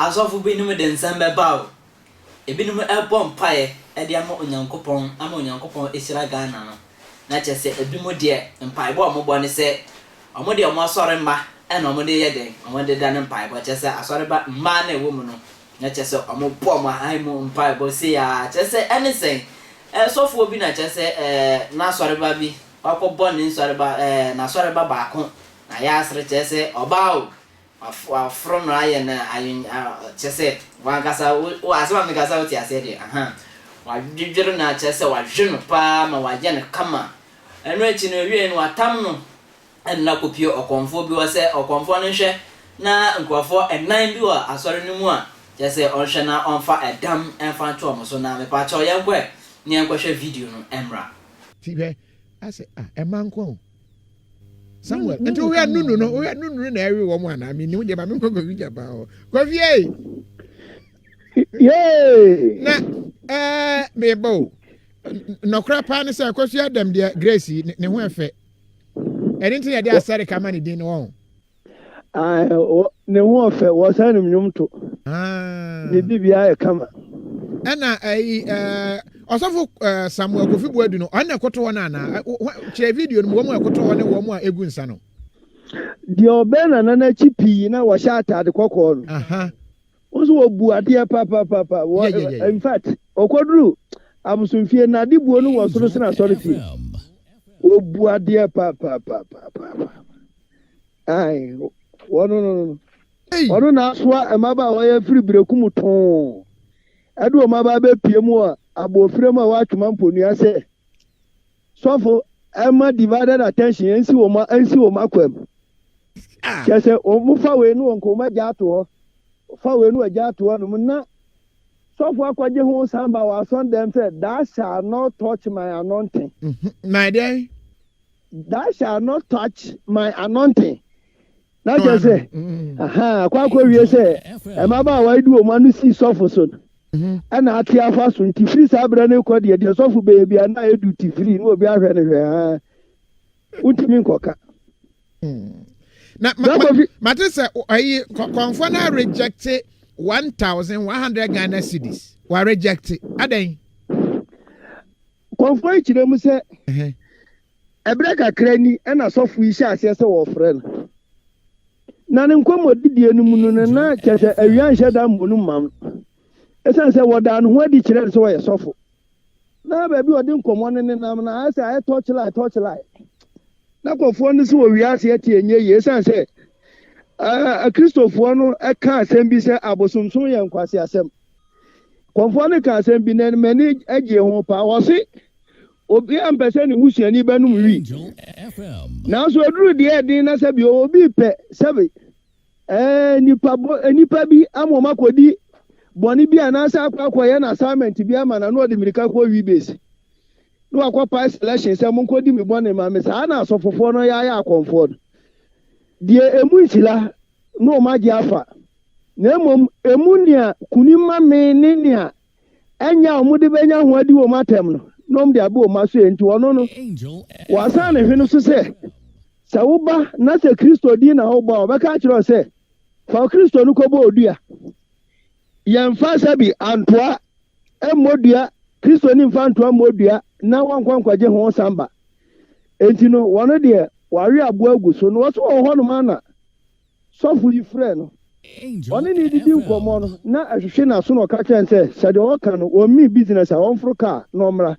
Asɔfo binom de nsɛm bɛba o, ebinom rebɔ mpaeɛ de ama Onyankopɔn ama Onyankopɔn ahyira Ghana no, na kyerɛ sɛ ebinom deɛ mpaebɔ a wɔbɔ ne sɛ wɔde wɔn asɔre mma na wɔde yɛ dɛn, wɔde da no mpaebɔ, kyerɛ sɛ asɔreba mmaa no a ɛwɔ mu no, na kyerɛ sɛ wɔbɔ wɔn ahan mu mpaebɔ sei ara, kyerɛ sɛ ɛne sɛn, ɛɛ sɔfoɔ bi na kyerɛ sɛ ɛɛ n'asɔreba bi wakɔbɔ ne nsɔreba ɛɛ n'asɔreba baako na yɛasere kyerɛ sɛ ɔbaa o, Waforo no ayɛ no ayon kyerɛ sɛ wankasa wo wo asɛm a meka sɛ wote aseɛ deɛ ahaa wadwedwere no kyerɛ sɛ wahwe no paa ma wayɛ no kama ɛno akyi no ɛwiei no watam no ɛde no akɔpie ɔkɔmfoɔ bi hɔ sɛ ɔkɔmfoɔ no nhwɛ na nkurɔfoɔ ɛnan bi wɔ asɔre no mu a kyerɛ sɛ ɔnhwɛ na ɔmfa ɛdam ɛmfa nto wɔn so na mepakyɛw yɛnkɔ ɛ na yɛnkɔhwɛ video no mmra. Ti hwɛ asɛ ah ɛma nko o. Samuel nti wohwɛ nunu no wohwɛ nunu no na ɛwe wɔn anaa menim deɛ ma menkɔ Kofi Japan hɔ Kofi ei Yay! Na ɛɛ meba o nɔkora paa ne sɛ Kofi Adam deɛ Grace ne ho ɛfɛ ɛne nti na yɛde asɛre ka ma ne din no wɔn. Ne ho ɔfɛ, wɔsan nim nnwom to. Ne biribiara yɛ kama. Ɛna ɛyi ɛɛ ɔsɔfo Samuel Kofi Boadu no ɔno na ɛkoto hɔ no anaa? Kyerɛ video no mu wɔn a ɛkoto hɔ ne wɔn a egu nsa no. Deɛ ɔbɛn nana no akyi pii na wɔhyɛ ataade kɔkɔɔ no. Wɔn nso wɔbu adeɛ papaapa. Wɔ in fact ɔkɔduru abosomfie no adebuo no wɔ soro sene asɔrefie. Wɔbu adeɛ papapapaapa. Ae, wɔno no no. Ɔno na asoa mmabaawa yi afiri berekum too ɛde wɔn aba abɛpue mu wɔ aboɔfire mu a wɔatwema mponua sɛ sɔfo ɛma divided attention ɛnsi wɔn ɛnsi wɔn akwam. Kyerɛ sɛ wɔn fa wei no wɔn kɔn agya ato hɔ, fa wei no agya ato hɔ nom na sɔfo akɔgye ho san ba wɔ asɔndɛm sɛ thou shall not touch my anointing. My deɛ. Thou shall not touch my anointing. Na kyerɛ sɛ, aha, akɔ akɔwie sɛ mmabaawa yi de wɔn ano sii sɔfo so no, ɛna ate afa so nti firi saa berɛ no kɔ deɛ, deɛ sɔfo bɛyɛ biara na ayɛ duty free na obi ahwɛ no hwɛ ha, wontumi nkɔka. Na ma, ma, mate sɛ ayi kɔnfoɔ no rejecte 1100 Ghana cedis. Wa rejecte. Adɛn? Kɔmfoɔ yi kyerɛ mu sɛ, ɛberɛ kakra ni na sɔfo yi hyɛɛ aseɛ sɛ wɔrefrɛ no. Na ne nkɔmmɔdidie no mu no, no na kyerɛ sɛ awia nhyɛ da mmɔ no mma no. Ɛsiane sɛ wɔdaa ne ho adi kyerɛɛ no sɛ ɔyɛ sɔfo. Na baabi a ɔde nkɔmmɔ no nenam no, ayɛ sɛ ayɛ torchlight torchlight. Na kɔmfoɔ no se wɔ wiase ɛte ɛnyɛ yie ɛsiane sɛ Akristofoɔ no ka asɛm bi sɛ abosomsom yɛ nkwaseasɛm. Kɔmfoɔ no kaa asɛm bi na m'ani gyee ho paa. Ɔse, obiara mpɛ sɛ ne busuani bɛnom wii. Nanso ɛduru deɛ ɛden na sɛbi obi pɛ sɛbi ɛɛ nipa bɔ nipa bi ama wɔn akɔdi bɔne bi anaasɛ akɔ akɔyɛ no assignment bi ama na na ɔde mmirika kɔ wii base na wakɔ pae selection sɛ monkɔdi me bɔne ma me. Saa na asɔfofoɔ no yɛ ayɛ akɔmfoɔ no. Deɛ ɛmu nhyira na wɔn agye afa. Na mmom emu nea kunini ma me ne nea ɛnyɛ a wɔde bɛnya ho adi wɔn atɛm no, na wɔde abɔ wɔn aso. Enti ɔno no, wɔasan ne hwene so sɛ, Sɛ woba na sɛ Kristo din na wobɔ a, wɔbɛka akyerɛ wo sɛ, 'Fa Kristo no kɔbɔ odua. Yɛmfa sɛbi antoa mmɔ dua, Kristoni mfa ntoa mmɔ dua na wɔnkɔ nkɔgye ho samba. Enti no, wɔn deɛ, wɔawe aboa agu so. Na wɔso wɔ hɔnom ara na Sɔfo yi frɛɛ no. Ɔne no redidi nkɔmmɔ no, na ɛhwehwe n'aso na ɔka kyerɛɛ no sɛ, sɛ deɛ ɔreka no, ɔmmii business a, ɔmforo kaa na ɔmmra.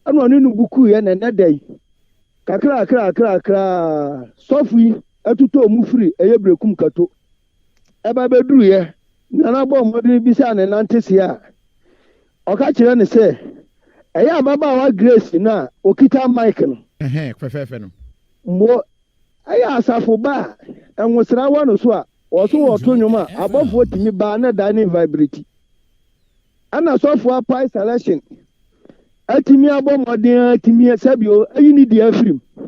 Ɛnna ɔne no bo kuiɛ na ɛnnɛ da yi, kakrakrakrakra ara, sɔfo yi totɔɔ mu firi ɛyɛ Berekum Kato ba bɛduruiɛ. Nana bɔɔ mmɔden bisaa ne nanteseɛ a, ɔka kyerɛɛ no sɛ, ɛyɛ ababaawa Grace no a ɔkita mic no. Ɛhɛn, fɛfɛɛfɛ no. Mo Ɛyɛ asafo ba a ngosra wɔ no so a wɔso wɔto nnwom a abɔfoɔ tumi ba na dan ne vibrate. Ɛna sɔfoɔ apae selection atumi abɔ mmɔden atumi sɛbio ayi ne deɛ afiri mu.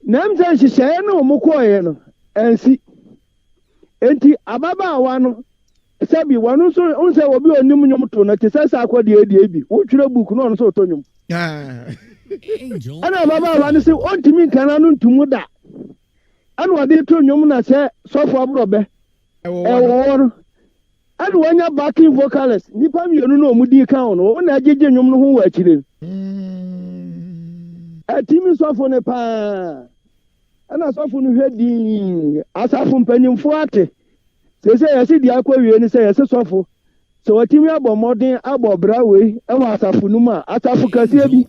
Na ɛm sɛ nhyehyɛeɛ no wɔn kɔɔeɛ no ansi. Enti ababaawa no sɛbi wɔn nso n sɛ obi a onim nnwom to no te sɛ sɛ akɔdeɛ deɛ bi wotwerɛ book na ɔno nso ɔtɔ nnwom. Ɛna ababaawa no sɛ ɔntumi nka n'ano ntomu da. Ɛna ɔde to nnwom na sɛ sɔfo aborɔbɛ ɛwɔ hɔ no. Ɛna wanya backing vocalist, nnipa mmienu na wɔn ka ho no, wɔn na ɛgyegye nnwom no ho wɔ akyire no. Ɛtimi sɔfo no paa. Ɛna sɔfo no hwɛ dinn. Asafo mpanyimfoɔ ate. Seesei yɛse deɛ akɔ wie ne sɛ yɛse sɔfo, sɛ watumi abɔ mmɔden abɔ bra wei wɔ asafo no mu a, asafo kɛseɛ bi,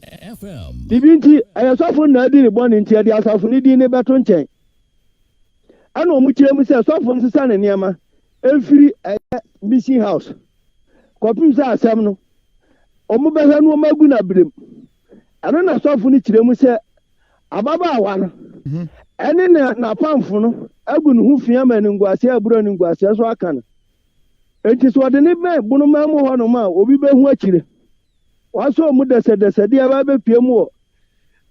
biribi nti, ɛyɛ sɔfo no na adi ne bɔne nti, yɛde asafo no din no bɛto nkyɛn. Ɛna wɔn kyerɛ mu sɛ sɔfo nsesa ne nneɛma mfiri ɛyɛ mission house kɔpem sɛ asɛm no wɔn bɛhwɛ no wɔn agu no abrem. Ɛno na sɔfo no kyerɛ mu sɛ ababaawa no ɛne na n'apamfo no agu ne ho fi ama animguaseɛ aburo animguaseɛ so aka no. Enti sɛ ɔde ne bɛn bonoman mu hɔnom a obi bɛhu akyire. Wasɔ mu dɛsɛdɛsɛ de aba abɛpue mu wɔ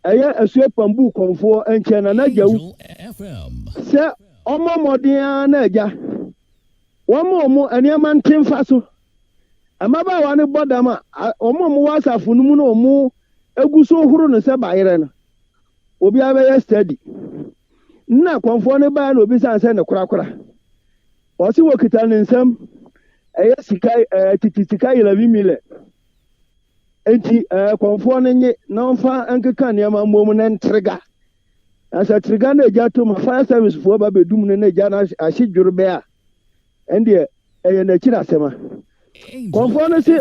ɛyɛ Asuo Pambu kɔmfoɔ nkyɛn na n'agya wu. Sɛ ɔmmɔ mmɔden ara na agya, wɔmma wɔn nneɛma nte mfa so. Mmabaawa no bɔ dam a, wɔn a wɔwɔ asafo no mu na wɔgu so horo no sɛ bayerɛ no, obiara bɛyɛ steady. Nna kɔmfoɔ no baeɛ na obisaa no sɛ ne korakora. Ɔse wɔkita ne nsam ɛyɛ sika ɛɛ tete sika 11 million. Enti ɛɛ kɔmfoɔ no nye na ɔmfa nkeka nneɛma mmom na ntrega. Na sɛ trega na egya tom a fire service foɔ ba bɛdum no na egya no ahye dworobɛɛ a, ɛndeɛ ɛyɛ n'akyiri asɛm a. Kɔmfoɔ no se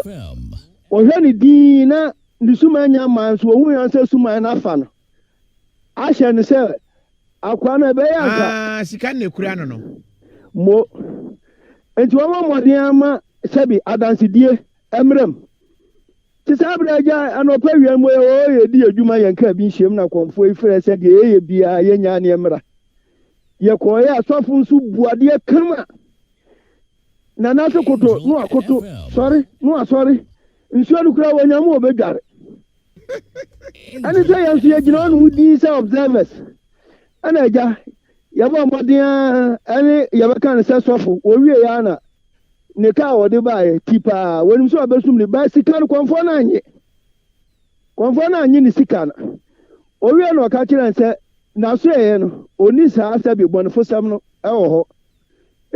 ɔhwɛ no dinn na ne suman nya mmaa nso ɔhu yan sɛ suman no afa no ahyɛ no sɛ akoa no ɛbɛyɛ anka. Ah, sika no na ekura no no. Mo. Enti wɔmmɔ mmɔden ara ma sɛbi adansedie mmra mu. Te saa berɛ agya anɔpa awia mu yɛwɔ hɔ yɛdi adwuma yɛn kaa bi nhyiam na kɔmfoɔ yi frɛ sɛ deɛ yɛyɛ biara yɛnyaa ne mmra. Yɛkɔeɛ asɔfo nso bu adeɛ kama. Nana se koto no akoto, sɔre no asɔre. Nsuo no koraa wɔnya mu wɔbɛdware. Ɛne sɛ yɛn nso yɛgyina hɔ nom din sɛ observers. Ɛna agya yɛbɔ mmɔden ara ɛne yɛbɛka no sɛ sɔfo wɔwie yɛ na ne kaa a wɔde baeɛ ti paa wɔnim sɛ ɔbɛsum ne ba sika no kɔmfoɔ no annye kɔmfoɔ no annye ne sika no owie na ɔka kyerɛ no sɛ n'asoɛeɛ no ɔni saa sɛbi bɔnefosɛm no ɛwɔ hɔ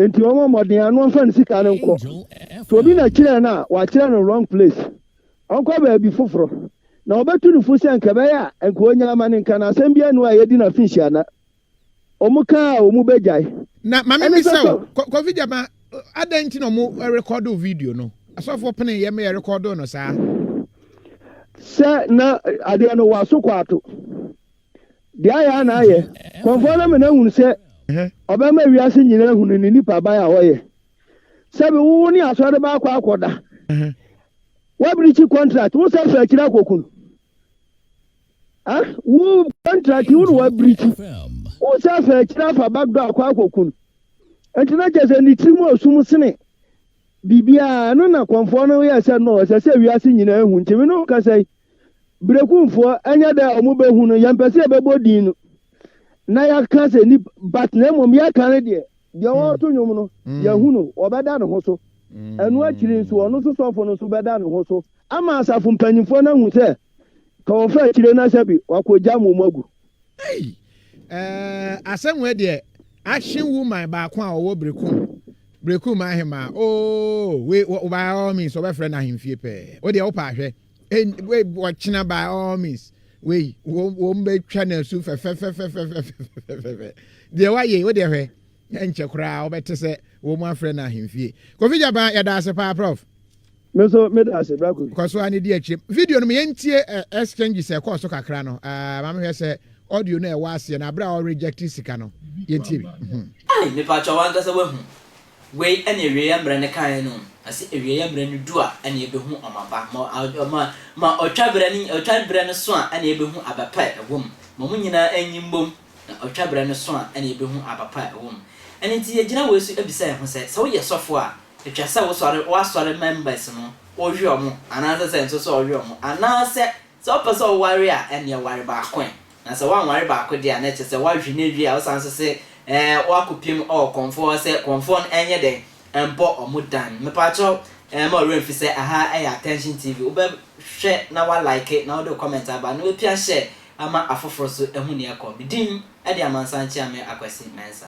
nti wɔn mmɔden ano ɔmfa ne sika no nkɔ so obi na kyerɛ no a wakyerɛ no wrong place ɔnkɔ baabi foforɔ na ɔbɛtu no fo sɛ nka ɛbɛyɛ a nka ɔnya ama ne nka na asɛm bi anu a yɛdi no afinhyia na wɔn kaa a wɔn bɛgyae. Na maame mi sɛ o Kofi Gyama adɛn nti na wɔn rekɔdo video no asɔfoɔ pene yɛ meyɛ rekɔdo no saa. Sɛ na adeɛ no waso kɔ ato deɛ ayɛ a na ayɛ kɔnfoɔ no mena hunu sɛ ɔbɛma wiase nyinaa hunu ne nipa ban a ɔyɛ sɛbi wowo ne asɔre baakɔ akɔda wabirikyi contract wo sɛ fɛ akyiri akɔkunu Ah, wo contract wo na wabirikyi. Wo sɛ afa akyiri afa back door akɔ akɔku no. Nti na kyerɛ sɛ ne tiri mu osum sene biribiara. Ɛno na kɔmfoɔ no yɛ sɛ no ɛsɛ sɛ wiase nyinaa hu. Nti me ne wo kasa yi, Berekumfoɔ ɛnyɛ dɛ a wɔn bɛhu no, yɛmpɛ sɛ yɛbɛbɔ din no na yɛaka sɛ nipa, but na mmom yɛka no deɛ, deɛ ɔreto nnwom no, yɛahu no, ɔbɛda ne ho so. Ɛno akyiri nso, ɔno nso sɔfo no nso bɛda ne ho so ama asafo mpanyimfoɔ no ahu sɛ Ka wɔfa akyire na sɛbi wakɔgya mo agu. Ei eh, asɛm wei deɛ action woman baako a ɔwɔ Berekum, Berekum ahemaa oh wei by all means ɔbɛfrɛ no ahemfie pɛɛ. Wo deɛ wopɛ ahwɛ, wei ɔkyena by all means wei wɔn bɛtwa no asu fɛfɛfɛfɛfɛfɛfɛfɛ. Deɛ wayɛ wo deɛ hwɛ, ɛnkyɛ koraa wobɛte sɛ wɔn afrɛ no ahemfie. Kofi Japan yɛda ase paa prof. Me nso meda ase, Bra Kofi. Kɔ so ara na di akyire. Video no ma yɛntie eh, exchanges a ɛkɔɔ so kakra no. Ah, ma mehwɛ sɛ audio no a ɛwɔ aseɛ no, aberɛ a ɔreject sika no. Yɛntie bi. Mhm. Ei mepakyɛw wankasa wahu wei ɛne awieɛ mmerɛ no kaeɛ no ɔse awieɛ mmerɛ no du a ɛne yɛbɛhu ɔmo aba ma ma ma ɔtwa berɛ no ɔtwa berɛ no so a ɛne yɛbɛhu aba pa a ɛwɔ mu ma ɔmo nyinaa nyi mbom na ɔtwa berɛ no so a ɛne yɛbɛhu aba pa a ɛwɔ mu ɛno nti yɛgyina wei so bisa yɛn ho sɛ sɛ woyɛ sɔfoɔ a Etwa sɛ wosɔre w'asɔre members no wohwe ɔmo anaasɛ sɛ ɛnsɛ sɛ ɔhwe ɔmo anaasɛ sɛ wopɛ sɛ woware a ɛneɛ ware baako ɛ na sɛ woanware baako deɛ a na ɛkyerɛ sɛ woahwe no awie a wosan nso se ɛɛ woakɔpiem wɔ kɔmfoɔ hɔ sɛ kɔmfoɔ no ɛnyɛ dɛn ɛmbɔ ɔmo dan mepaakyɛw ɛɛ ma ɔwerɛ mfi sɛ aha ɛyɛ Attention TV wobɛ hwɛ na wa like na wode wo comment aba na wapia share ama afoforɔ so ahu neɛ ɛkɔ me din ɛde Amansan Kyeame Akwasi Mensah.